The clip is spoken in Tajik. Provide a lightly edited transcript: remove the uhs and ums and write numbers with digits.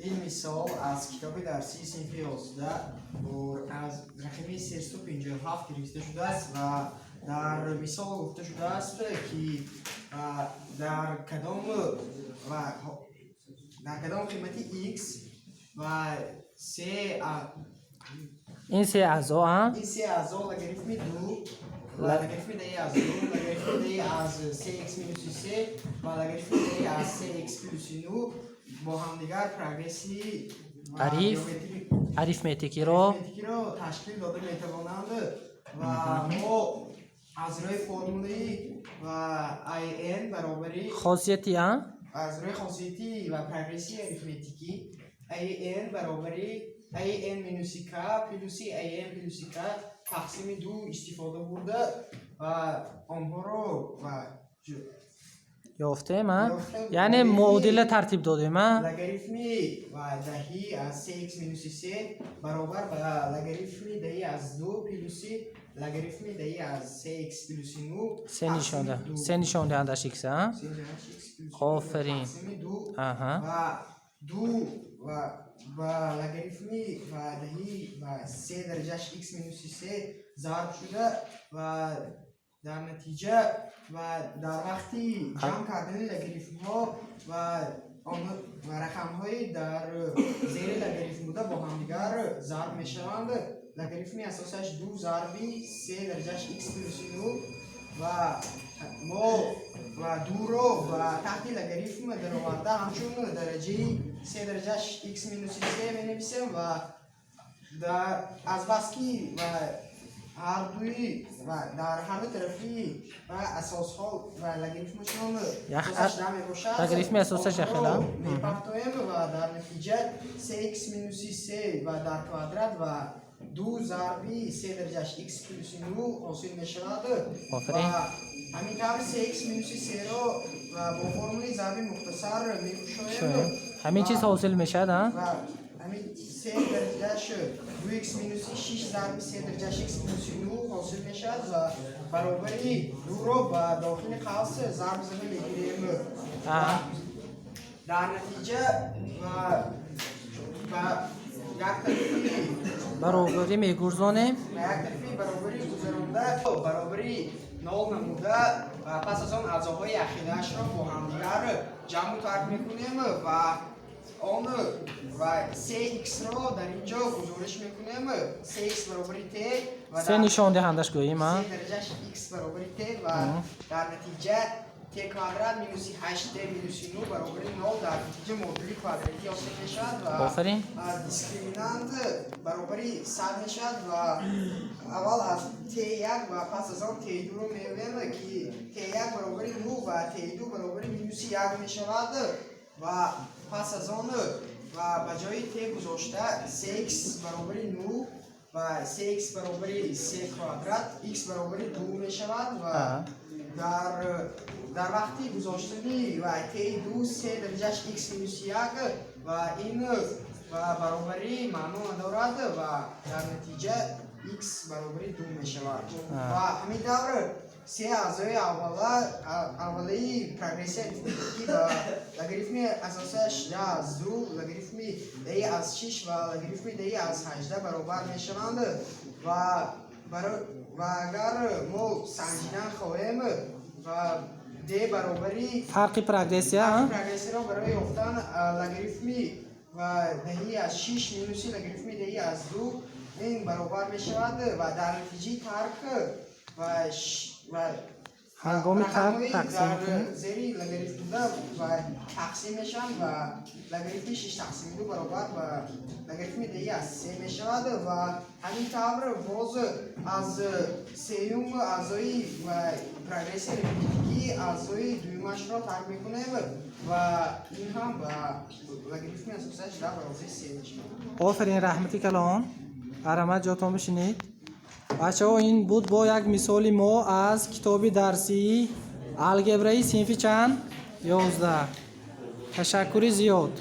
Ин мисол аз китоби дарсии синфи 11 аз рақами 357 гирифта шудааст ва дар мисол гуфта шудааст, ки дар кадом ва дар кадом қимати x ва се Ин се аъзо, а? Ин се аъзо, логарифми ду ва логарифми даи аз ду, логарифми даи аз се x минуси се ва логарифми даи аз се x плюси ну бо ҳамдигар прогресси ва Арифметикиро арифметикиро ташкил дода метавонанд. Ва мо аз рӯи формулаи ва an баробари Хосияти, а? Аз рӯи хосияти ва прогрессияи арифметикӣ an баробари an минуси k плюси an плюси k тақсими ду истифода бурда ва онҳоро ва Ёфтем, а? Ёфтем. Яъне муодила тартиб додем, а? Логарифми ва даҳӣ аз се x минуси се баробар ба логарифми даҳӣ аз ду плюси логарифми даҳӣ аз се x плюси ну Се нишонда тақсими ду. Се нишондиҳандаш x, а? Се нишондиҳандаш x плюси ну Офарин. тақсими ду. Ва ду ва ба логарифми ва даҳӣ ва се дараҷаш x минуси се зарб шуда ва дар натиҷа ва дар вақти ҷамъ кардани логарифмҳо ва ва рақамҳои дар зери логарифм буда бо ҳамдигар зарб мешаванд. Логарифми асосаш ду зарби се дараҷаш x плюси ну ва мо ва дуро ба таҳти логарифм дароварда, ҳамчун дараҷаи се дараҷаш x минуси се менависем. Ва дар азбаски ва ҳардуи ва дар ҳарду тарафи ва асосҳо ва логарифмашон асосаш да мебошад, логарифми асосаш яхела? Онҳоро мепартоем ва дар натиҷа се x минуси се ва дар квадрат ва ду зарби се дараҷаш x плюси ну ҳосил мешавад. Офарин. Ва ҳамин тавр се x минуси серо ва бо формулаи зарби мухтасар мекушоем. Шоем. Ҳамин чиз ҳосил мешавад, а? Ва ҳамин се дараҷаш ду x минуси шиш зарби се дараҷаш x плюси ну ҳосил мешавад ва баробари дуро ба дохили қавс зарб зада мегирем. Дар натиҷа ва ба як тарафи Баробарӣ мегурзонем. Ба як тарафи баробарӣ гузаронда, баробари нол намуда ва пас аз он аъзоҳои якхелаашро бо ҳамдигар ҷамъу тарк мекунем ва он ва се иксро дар ин ҷо гузориш мекунем. Се икс баробари т ва Се нишондиҳандаш гӯем, а? Се дараҷаш икс баробари т ва дар натиҷа т квадрат минуси ҳашт т минуси ну баробари нол, дар натиҷа модули квадратӣ ҳосил мешавад ва Офарин. Дискриминант баробари 100 мешавад. Ва аввал аз т1 ва пас аз он т2-ро меёбем, ки т1 баробари ну ва т2 баробари минуси як мешавад. Ва пас аз он ва ба ҷои т гузошта се икс баробари ну ва се икс баробари се квадрат, икс баробари ду мешавад. Ва дар вақти гузоштани ва т2 се дараҷаш икс минуси як ва ин ва баробарӣ маъно надорад ва дар натиҷа икс баробари ду мешавад. Ва ҳамин тавр се аъзои аввалаи прогрессияи арифметикӣ ба логарифми асосаш да аз ду, логарифми даи аз шиш ва логарифми даи аз 18 баробар мешаванд. Ва агар мо санҷидан хоҳем ва д баробари Фарқи прогрессия, а? Фарқи прогрессияро барои ёфтан логарифми ва даҳи аз шиш минуси логарифми даҳи аз ду, ин баробар мешавад ва дар натиҷаи тарк ва Ҳангоми тарк рақамҳои тақсим дар мекунем. Зери логарифм буда ва тақсим мешаванд ва логарифми шиш тақсими ду баробар ба логарифми даҳи аз се мешавад. Ва ҳамин тавр боз аз сеюм аъзои ва прогрессияи арифметикӣ аъзои дуюмашро тарк мекунем ва ин ҳам ба логарифми асосаш да баробари се мешавад. Офарин, раҳмати калон. Марҳамат, ҷотон бишинед. Бачаҳо, ин буд бо як мисоли мо аз китоби дарсии алгебраи синфи чанд? 11. Ташаккури зиёд.